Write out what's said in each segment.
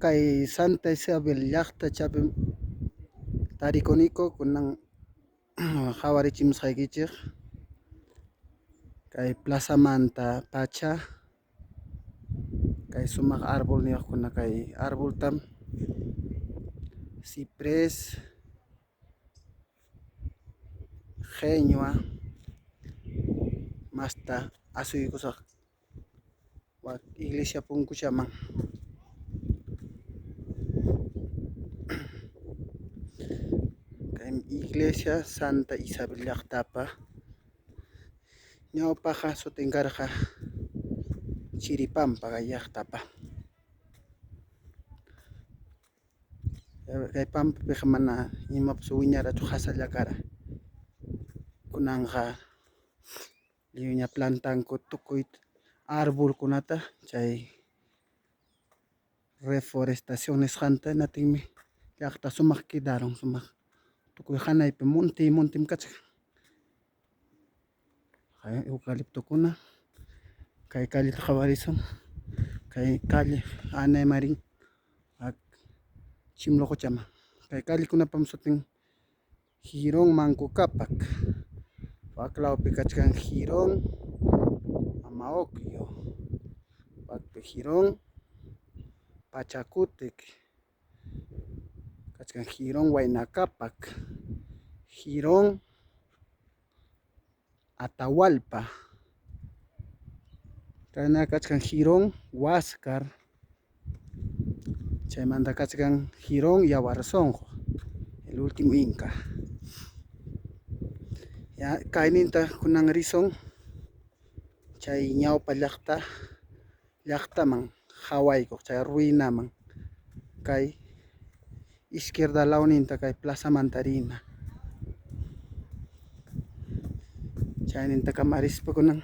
Kay Santa Isabel llaqtachapim tarikuniku kunan qhawarichimusqaykichik kay plazamanta pacha kay sumaq arbolniyuqkuna kay arboltam ciprés qeñwa masta asuykusaq. Wak iglesia punkuchaman. Kay iglesia Santa Isabel llaqtapa ñawpaqa sutin karqa Chiripampa kay llaqtapa. Kay pampapiqa mana imapas wiñarachu qasalla kara. Kunanqa lliwña plantanku tukuy arbolkunata chay reforestación nisqanta hinaptinmi llaqta sumaq quedaron sumaq tukuy hanaypi monte montem kachkan eucaliptokuna kay calleta qhawarisun kay calle hanayman rin Chimloqochaman kay callekunapam sutin Jirón Manco Cápac wak lawpi kachkan Jirón Mama Ocllo wakpi Jirón Pachakutik kachkan Jirón Huayna Cápac Jirón Atahualpa kayna kachkan Jirón Huáscar chaymanta kachkan Jirón Yawarsunqu el último inca kayninta kunan risun chay ñawpa llaqta llaqtaman qhawaykuq chay ruinaman kay izquierda lawninta kay plazamanta rina chaynintakama rispa kunan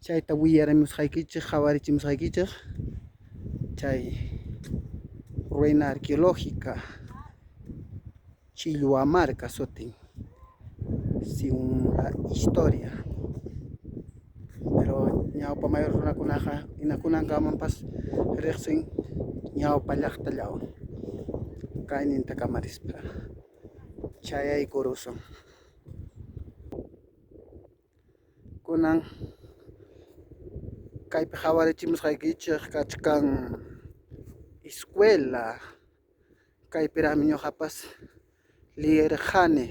chayta willarimusqaykichik qhawarichimusqaykichik chay ruina arqueológica Chilluamarca sutin según la historia pero ñawpa mayor runakunaqa hinakunankamanpas riqsin ñawpa llaqtallawan kaynintakama rispa chayaykurusun. Kunan kaypi qhawarichimusqaykichik kachkan escuela kaypiraqmi ñuqapas liyirqani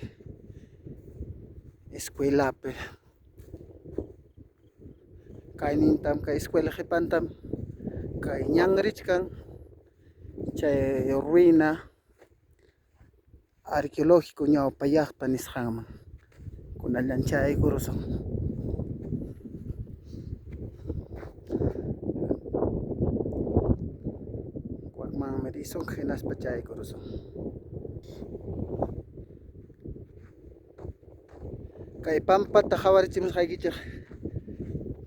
escuelapi kaynintam kay escuela qipantam kay ñan richkan chay ruina arqueológico ñawpa llaqta nisqanman kunallan chayaykurusun. Wakmanmi risun hinaspa chayaykurusun. Kay pampata qhawarichimusqaykichik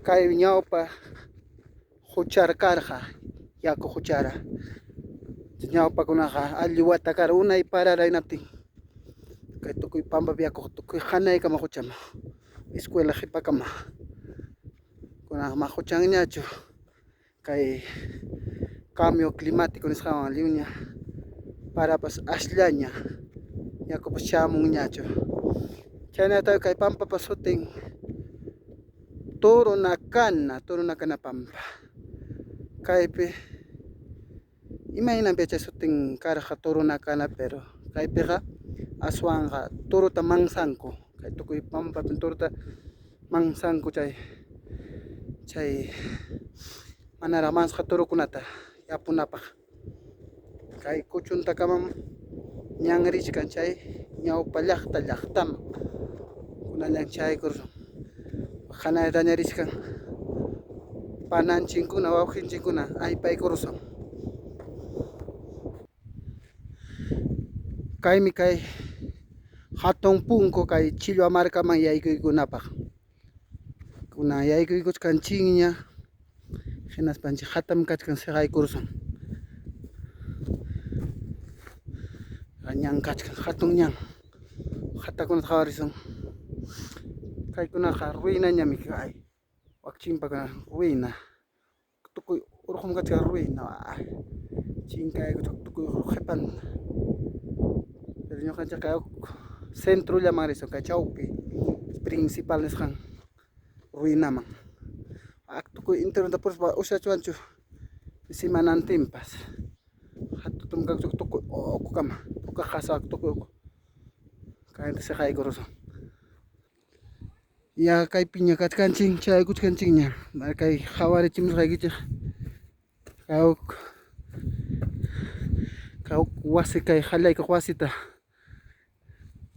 kay ñawpa quchara karqa yaku quchara ñawpakunaqa alli wata kara unay parara hinaptin kay tukuy pampapi yakuqa tukuy hanaykama quchaman escuela qhipakama kunanqa ma quchanñachu kay cambio climático nisqanwan lliwña parapas asllaña yakupas chamunñachu chhaynata kay pampapa sutin Turunacana, Turunacana pampa kaypi imaynanpi chay sutin karqa Turunacana pero kaypiqa aswanqa turuta mansanku kay tukuy pampapi turuta mansanku chay chay manaraq mansqa turukunata yapunapaq kay kuchuntakamam ñan richkan chay ñawpa llaqta llaqtaman kunallan chayaykurun hanaytaña richkan pananchinkuna wawqinchikkuna aypaykurusun. Kaymi kay hatun punku kay Chillwa markaman yaykuykunapaq kunan yaykuykuchkanchikña hinaspanchik hatam kachkan siqaykurusun ñan kachkan hatun ñan hatakunata qhawarisun kaykunaqa ruinañami kay wak chimpakuna ruina tukuy urqum kachkan ruina. Chinkaykuchun tukuy qhipan. Pero ñuqanchik kay centrollaman risun, kay chawpi principal nisqan ruinaman. Tukuy enteronta purispa ushachwanchu semanantinpas. Hatutum kaqchu tukuy ukukama, puka qasa tukuy uku. Kayta siqaykurusun. Ya kaypiña kachkanchik, chayaykuchkanchikña. Kay qhawarichimusqaykichik. Kay huk wasi kay qallaykuq wasita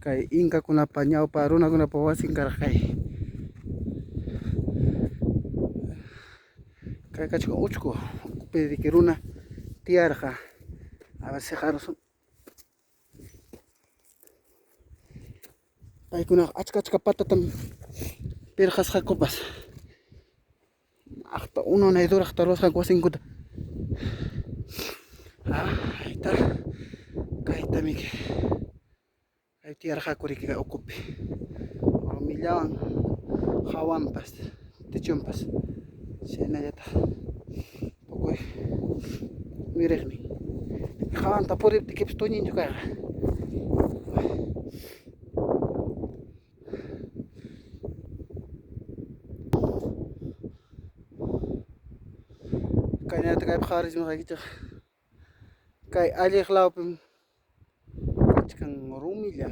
kay inkakunapa ñawpa runakunapa wasin karqa kay. Kay kachkan uchku ukupi riki runa tiyarqa. A ver siqarusun. Paykunaqa achka achka patatam pirqasqakupas. Aqta ununay duraqta ruwasqanku wasinkuta. Hayta kaytamiki kay tiyarqaku riki kay ukupi. Rumillawan hawanpas techonpas chaynallataq tukuy muyuriqnin. Hawanta puriptikipas tuñinchu kayqa. Kaynata kaypi qhawarismusqaykichik kay alliq lawpim kachkan rumilla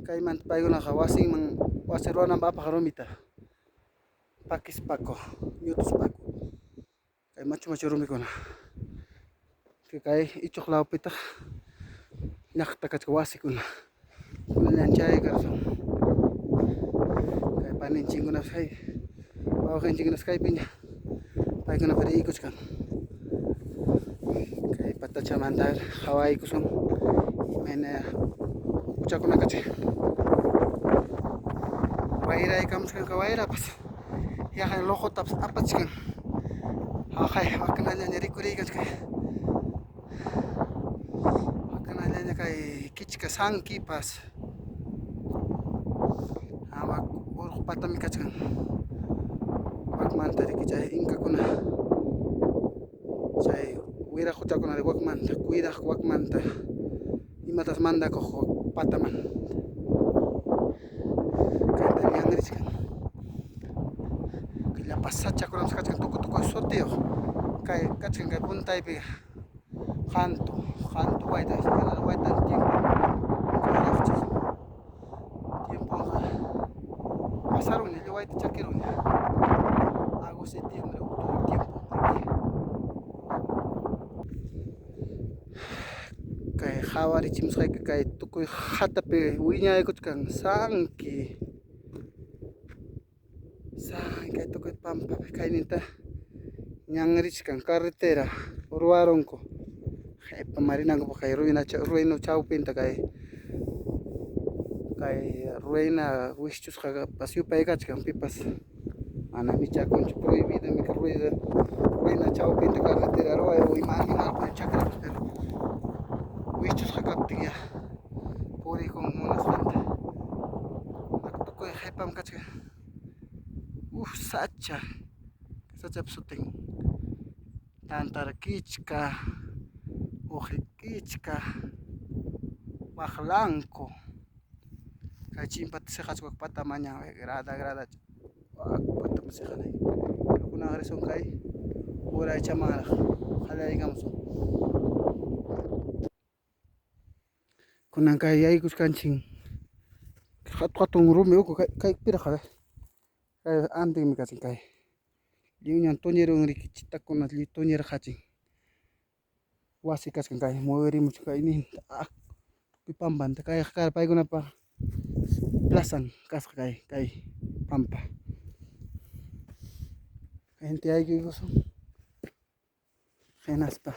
kaymanta paykunaqa wasinman wasi ruwananpaq apaq rumita pakispaku ñutuspaku kay machu machu rumikuna kay ichuq lawpitaq llaqta kachkan wasikuna kunallan chay karsan kay paninchikkunapas kay wawqinchikkunapas kaypiña paykuna riykuchkan kay patachamanta qhawaykusun imayna ukuchakuna kachkan wayraykamuchkan wayrapas yaqa luqutapas apachkan haqay waknallaña rikuriykuchkan waknallaña kay kichka sankipas urqu patami kachkan wakmanta riki chay inkakuna chay wiraquchakuna wakmanta cuidaq wakmanta imatas mandakuq pataman kayta ñan richkan llapa sachakunapas kachkan tukuy tukuy sutiyuq kay kachkan kay puntaypi qantu qantu wayta wayta tiempo tiemponqa pasarunña lliw wayta chakirunña agosto septiembre octubre tiempo kay qhawarichimusqayki kay tukuy qhatapi wiñaykuchkan sanki sanki kay tukuy pampapi kayninta ñan richkan carretera ruwarunku qhipaman rinankupaq kay ruina chawpinta kay kay ruina wischusqapas yupay kachkan pipas mana michakunchu prohibidomi ruina chawpinta carretera ruway o ima animalkuna chakrapas pero wischusqa kaptin ya purikun munasqanta tukuy qhipam kachkan uff sacha sachap sutin tantarkichka uqikichka waqlanku kay chimpata siqachka patamaña grada grada pataman siqanay kunan risun kay uraychamanraq qallarikamusun kunan kay yaykuchkanchik hatun hatun rumi uku kay pirqa kay antinmi kachin kay lliwñan tuñirun riki chitakuna lliw tuñirqachin wasi kachkan kay muyurimuchkan kayninta tukuy pampanta kayqa kara paykunapaq plazan kasqa kay kay pampa kayninta yaykuykusun hinaspa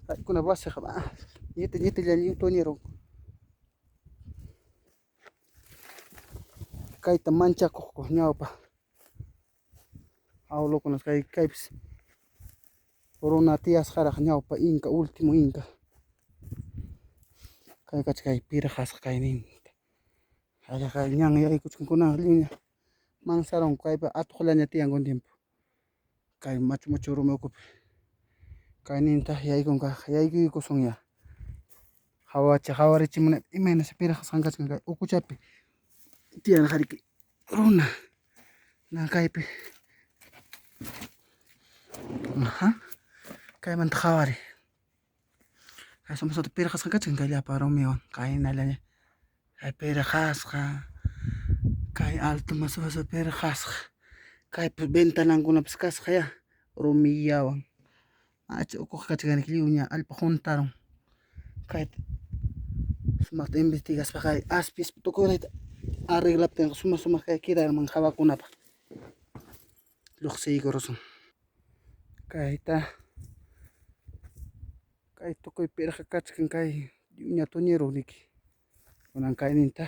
paykuna wasiqa ñiti ñitilla lliw tuñirun kayta manchakuqku ñawpa abuelokuna kay kaypis runa tiyasqaraq ñawpa inka último inka kay kachkan kay pirqasqa kayninta kay ñan yaykuchkan kunan lliwña mansarunku kaypi atuqllaña tiyan kun tiempo kay machu machu rumi ukupi. Kayninta yaykunqa yaykuykusunya. Hawacha hawarichimuna imayna pirqasqan kachkan kay ukuchapi tiyan hariki runa na kaypi. Aha. Kaymanta hawari. Kay sumasata pirqasqa kachkan kay llapa rumiwan kaynallaña. Kay pirqasqa kay alto masasa pirqasqa. Kaypi ventanankunapas kasqa ya rumillawan. Acha ukuqa kachkan lliwña allpa juntarun. Kayta sumaqta investigaspa kay aspispa tukuynayta arreglaptinqa sumaq sumaq kay quedarman hawakunapaq. Lluqsiykurusun. Kayta kay tukuy pirqa kachkan kay lliwña tuñirun riki. Kunan kayninta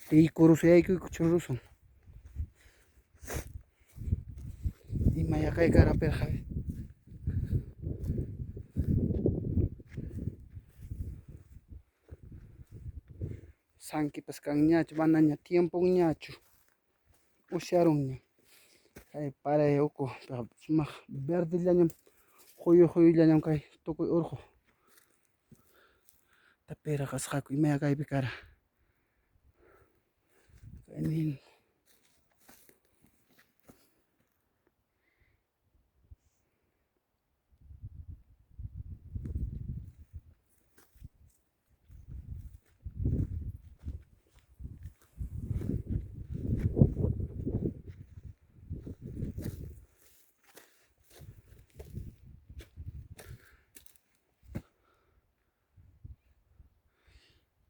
riykurusun yaykuykuchurusun. Imaya kay kara pirqa. Sankipas kanñachu, manaña tiemponñachu. Usharunña. Kay paray uku sumaq verdellañam quyu quyullañam kay tukuy urqu. Pirqasqaku imaya kaypi kara. Kaynin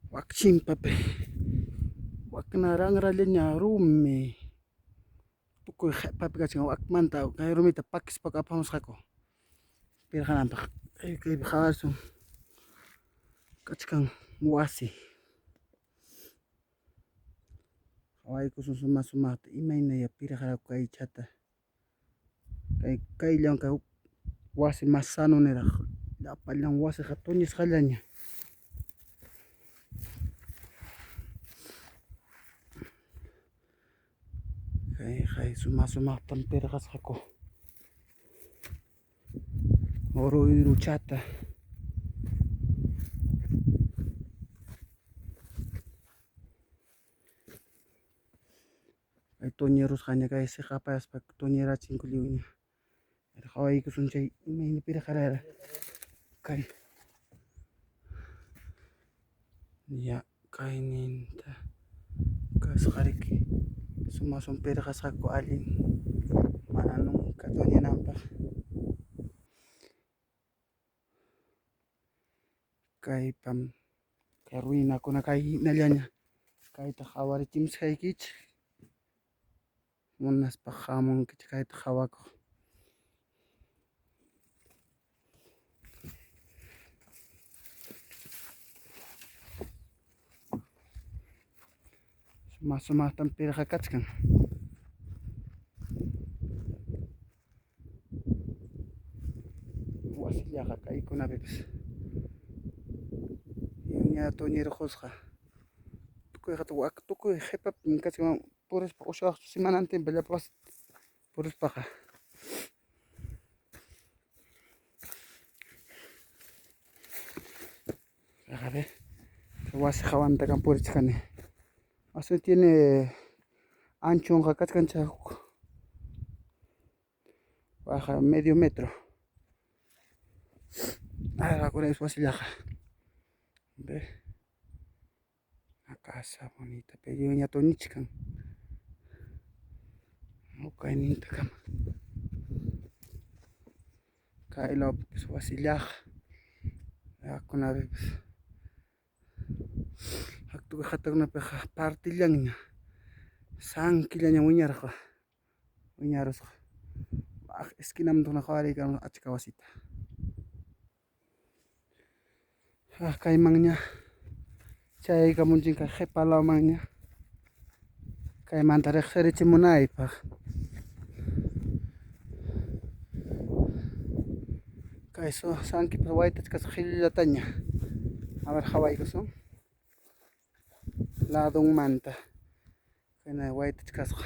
wak chimpapi wak naranrallaña rumi tukuy qhipapi kachkan wakmanta kay rumita pakispa apamusqaku pirqananpaq. Kaypi qhawasun kachkan wasi. Qhawaykusun suma sumaqta imaynaya pirqaraku kaychata. Kay kayllan kay wasi mas sano niraq llapallan wasiqa tuñisqallaña. Kay kay suma sumaqtam pirqasqaku. Ruyruchata. Kay tuñirusqaña kay siqapayaspa tuñirachinku lliwña. Qhawaykusun chay imayna pirqarara. Kay ya kayninta kasqariki suma sum pirqasqaku allin mana nunca tuñinanpaq. Kaypam kay ruinakuna kay hinallaña kayta qhawarichimusqaykichik. Munaspa hamunkichik kayta qhawakuq. Sumaq sumaqtam pirqa kachkan. Wasillaqa kaykunapipas ña tuñirqusqa. Tukuyqa wak tukuy qhipapim kachkan purispa ushawaqchu semanantinpi llapa wasi purispaqa. A ver, wasi hawanta kan purichkani. Wasi tiene anchonqa kachkan chay baja medio metro. Ahora wasillaqa. Ve. Una casa bonita, pero ña tuñichkan. Kaynintakama. Kay lawpipas wasillaqa. Yakunapipas. Tukuy qhatakunapiqa partillanña. Sankillaña wiñarqa. Wiñarusqa. Waq esquinamanta qhawariykamun achka wasita. Kaymanña chayaykamunchik kay qhipa lawmanña. Kaymanta riqsirichimunaypaq. Kay sankipas waytachkasqa qhillallataña. A ver qhawaykusun. Ladunmanta. Kayna waytachkasqa.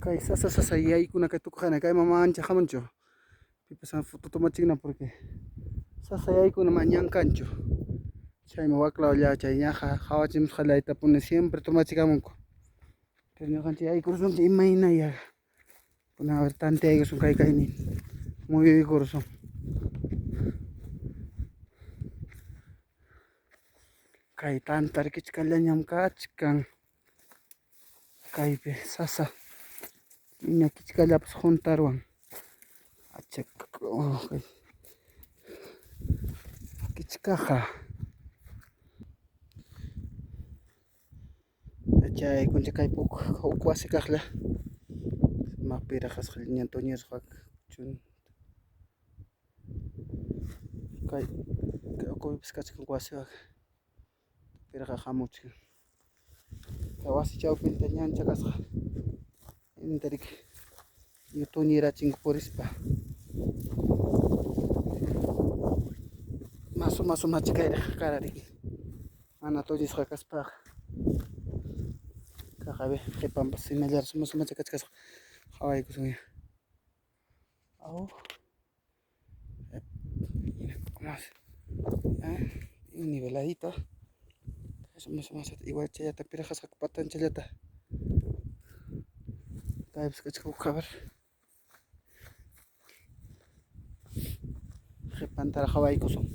Kay sasa sasa yaykuna kay tukuqana kay mama ancha hamunchu. Pipas foto tomachikna porque sasa yaykuna mana ñan kanchu. Chaymi waklaw chay ñaqa qawachimusqallaytapuni siempre tomachikamunku. Pero ñuqanchik yaykurusunchik imayna ya. Kuna a ver tanteaykusun kay kaynin muyuykurusun. Kay tantarkichkallañam kachkan. Kaypi sasa ña kichkallapas juntarwan. Kay kichkaqa. Chay kuncha kaypi huk wasi kaqlla. Mapiraqasqa ña tuñisqa chun. Kay ukhupipas kachkan wasi pirqa hamuchkan. Kay wasi chawpinta ñancha kasqa. Intariki tuñirachinku purispa. Masu masu machikayraq karariki. Mana tuñisqa kaspaqa. Kaq a ver qhipanpas hinallaraq suma sumacha kachkasqa qhawaykusun ya. Aw. Más niveladito. Suma suma igual chayata pirqasqa patanchallata. Kaypas kachkan a ver. Qhipantaraq qhawaykusun.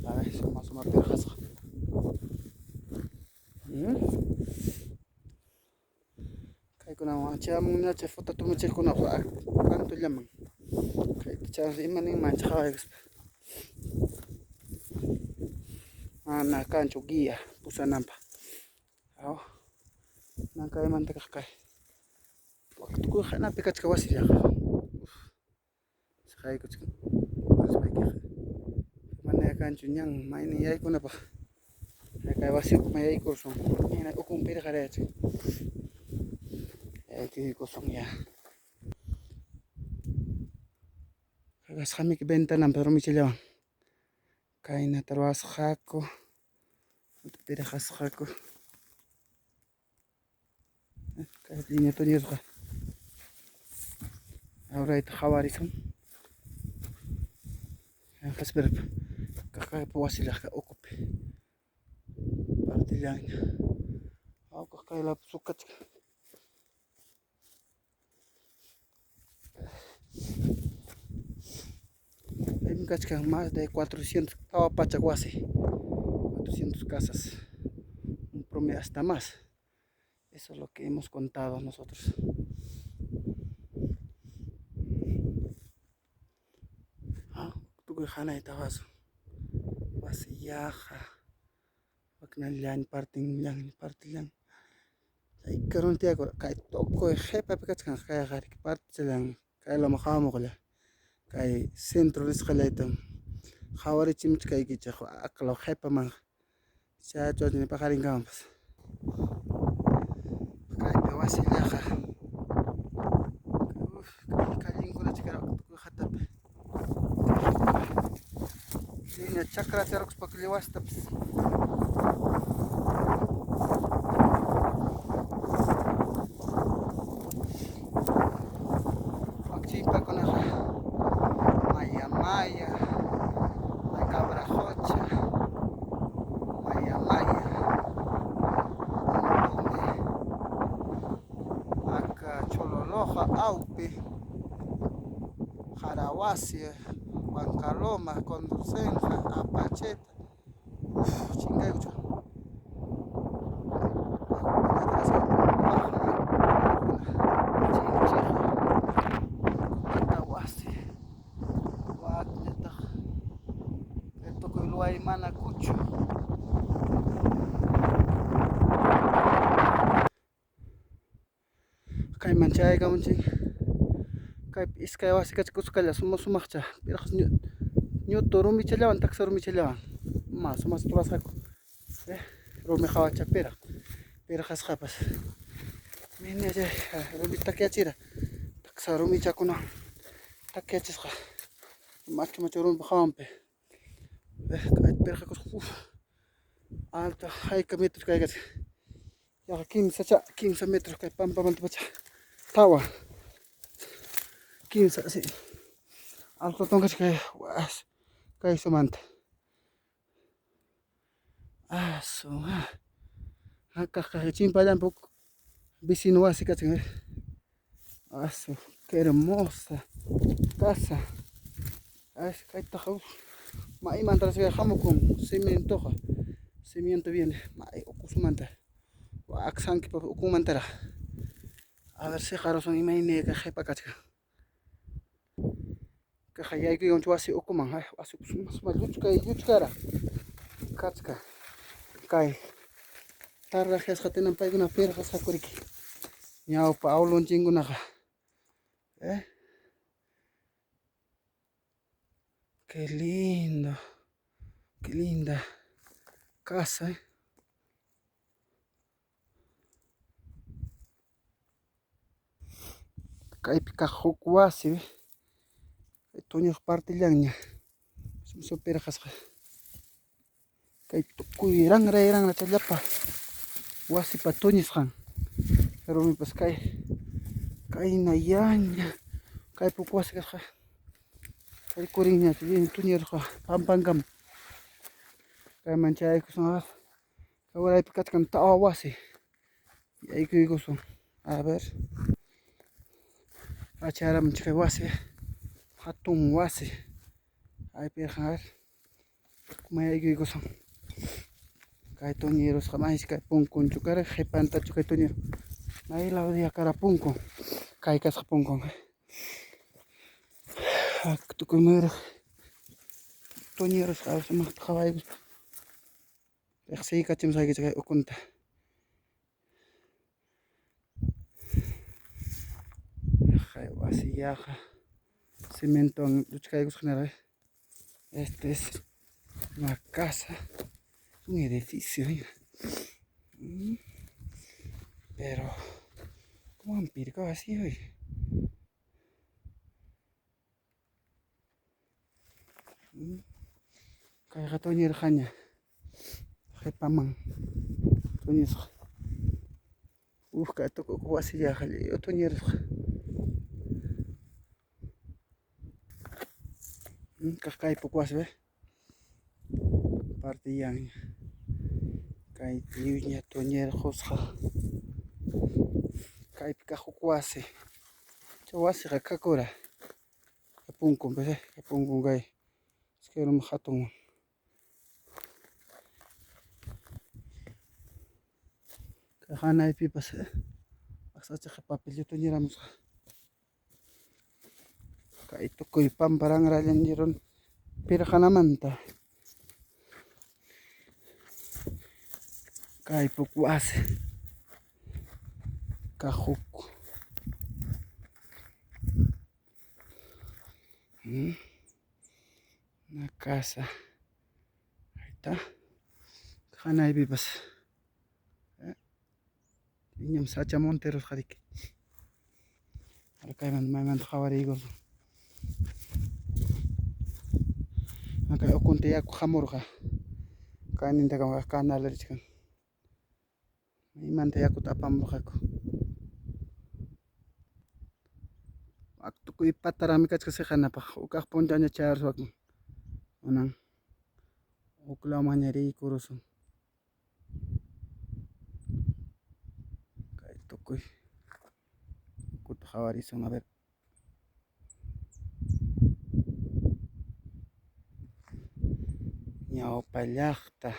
A ver, suma suma pirqasqa. Kaykunawan chayamunñacha foto tumachiqkunaqa kantullaman. Kayta chayaspa ima ninman qhawaykuspa. Mana kanchu guía pusananpaq. Aw. Nankaymanta kaq kay. Tukuy hanapi kachka wasillaqa. Chaykuchkan. Mana kanchu ñan maynin yaykunapaq. Kay wasi ukuman yaykurusun. Hina ukun pirqarayachkan. Yaykuykusun ya. Kasqamiki ventananpi rumichallawan. Kaynata ruwasqaku. Pirqasqaku. Kay línea tuñisqa. Awrayta qhawarisun. Kaqkaypi wasillaqa ukupi. Partillaña. Aw kaqkaylapi sukachkan. Kaymi kachkan más de 400 tawa pachak wasi. 400 casas. Un promedio hasta más. Eso es lo que hemos contado nosotros. Ah, tukuy hanayta wasu. Wasillaqa. Waknallan partinllan partillan. Chay karun tiyakur kay tukuy qhipapi kachkan kayqa partillan kay loma hamuqlla. Kay centro nisqallayta qhawarichimuchkaykichik aklaw qhipaman chayachawachini paqarinkamanpas. Kaypi wasillaqa. Uf, kallinkuna chikara tukuy hatapi. Línea chakra charukuspa wasitapas. Wakchimpakunaqa Maya Maya, Cabrajocha, Maya Maya, Tuntume, acá Chololoja, Aupe, Jarahuasi, Huancaloma, Condorcenja, Apacheta. Uf, chingaykuchu. Wasi, wakñataq tukuy luwaymana kuchu. Kayman chayaykamunchik. Kaypi iskay wasi kachka kusqalla suma sumaqcha. Pirqas ñutu rumichallawan taksa rumichallawan. Ma sumaqcha turasqaku. Rumi hawacha piraq. Pirqasqapas. Mina chay rumi takyachira. Taksa rumichakuna takyachisqa. Machu machu rumi hawanpi. Pirqakusqa. Uf. Alto hayka metros kay kachka. Yaqa kimsa metros kay pampamanta pacha. Tawa. Kimsa, sí. Alto tonka was. Kay sumanta. Ah, su. Acá chimpallan poco. Vecino wasi kachkan. Asu, qué hermosa casa. Ay, kaytaqa maymanta hamukun cimientoqa. Cimiento viene may ukusmanta. Aksankipa ukunmantaraq. A ver si qarusun imayna qhipa kachkan. Kayqa yaykuywan wasi ukuman, wasi ukuman lluchkay lluchkara kachka. Kay tarrajasqa tinan paykuna pirqasqakuriki. Ñawpa awlunchikkunaqa. ¿Eh? Qué lindo, qué linda casa, ¿eh? Kaypi kaq huk wasi, tuñuq partillanña pirqasqa. Kay tukuy ranra ranra challapa wasipa tuñisqan. Rumipas kay kayna yaña kaypi huk wasi kasqa. Rikurinña tuñirqa pampankama. Kayman chayaykusun a ver. Uraypi kachkan tawa wasi. Yaykuykusun. A ver. Acharamun chay wasi. Hatun wasi. Aypirqa a ver. Kumayaykuykusun. Kay tuñirusqa maysi kay punkunchu kara qhipantachu kay tuñir. May lawdiya kara punkun. Kay kasqa punkun. Tukuy muyuriq tuñirusqa sumaqta qhawaykuspa. Riqsiykachimusqaykichik kay ukunta. Kay wasi yaqa cementowan lluchkaykusqa hinaraq. Este es una casa, un edificio. Pero, ¿cómo han pircado así hoy? Kayqa tuñirqaña qhipaman tuñisqa. Uf, kay tukuy wasillaqa lliw tuñirusqa. Kaq kaypi wasi ve. Partillanña. Kay lliwña tuñirqusqa. Kaypi kaq huk wasi. Chay wasiqa kakura. Punkun pues, punkun kay. Iskay hatun. Kay hanaypipas sachaqa papello tuñiramusqa. Kay tukuy pampa ranrallanirun pirqanamanta. Kay huk wasi. Kaq huk. Una casa. Ahí está. Hanaypipas. Iñam sacha monterosqa riki. Kayman maymanta qhawariykusun. Kay ukunta yaku hamurqa. Kaynintakama canal richkan. Maymanta yakuta apamurqaku. Tukuy patarami kachka siqanapaq. Hukaq punchaña chayaruswakun. Kunan huk lawmanña riykurusun. Kay tukuy ukuta qhawarisun a ver. Ñawpa llaqta.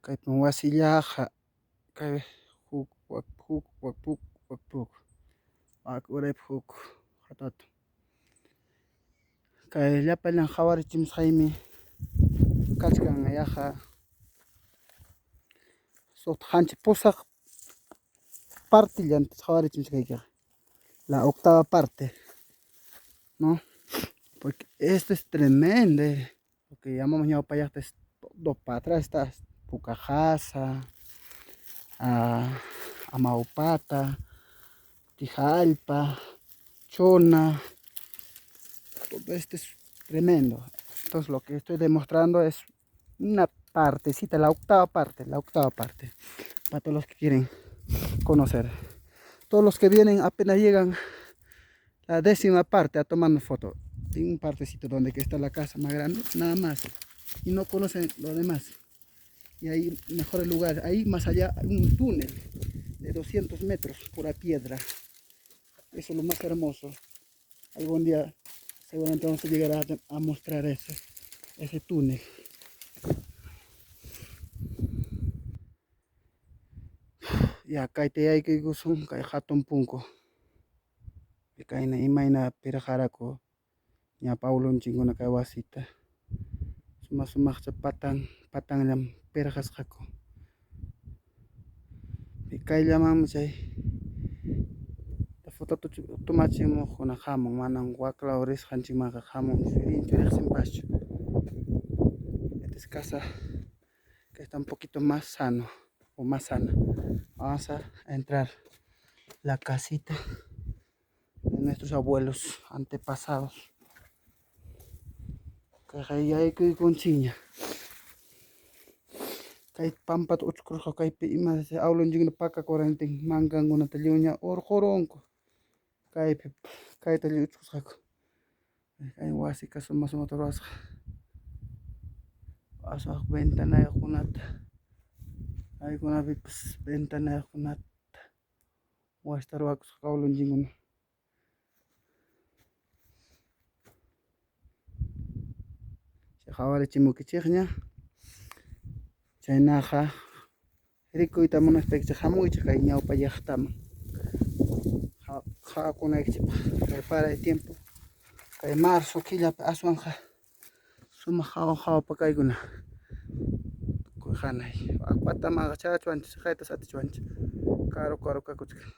Kaypim wasillaqa kay huk wak huk wak puk wak puk. Wak uraypi huk hatun. Kay llapallan qhawarichimusqaymi kachkan yaqa suqta qanchis pusaq partillanta qhawarichimusqaykiqa. La octava parte, ¿no? Porque esto es tremendo. Lo que llamamos ñawpa llaqta es todo para atrás está Pukajasa, Amaupata, Tijalpa, Chona. Todo este es Tremendo. Entonces lo que estoy demostrando es una partecita, la octava parte, la octava parte. Para todos los que quieren conocer. Todos los que vienen apenas llegan la décima parte a tomarnos foto. En un partecito donde que está la casa más grande, nada más. Y no conocen lo demás. Y ahí mejores lugares. Ahí más allá hay un túnel de 200 metros, pura piedra. Eso es lo más hermoso. Algún día seguramente vamos a llegar a mostrar ese túnel. Ya kayta yaykuykusun kay hatun punku. Kayna imayna pirqaraku ña awilunchikkuna kay wasita. Suma sumaqcha patan patanllam pirqasqaku. Kayllamanmi chay fotota tomachimuqkuna hamun, manam waklaw risqanchikmanqa hamunchu, riqsinpaschu. Esta es casa que está un poquito más sano o más sana. Vamos a entrar la casita de nuestros abuelos antepasados. Kay yaykuykunchikña. Kay pampata uchkurqa kaypi ima awilunchikkuna pakakurantin mankankunata lliwña hurqurunku. Kaypi kayta lliw uchkusqaku. Kay wasika suma sumaqta rurasqa. Aswan ventanayuqkunata kaykunapipas ventanayuqkunata wasita rurakusqa awilunchikkuna. Qhawarichimukichikña. Chaynaqa rikuyta munaspaykichik hamuychik kay ñawpa llaqtaman. Qhawakunaykichikpaq kay paray tiempo kay marzo killapi aswanqa sumaq hawa hawapa kaykuna. Tukuy hanay patamanqa chayachwanchik siqaytas atichwanchik karu karu kakuchkan.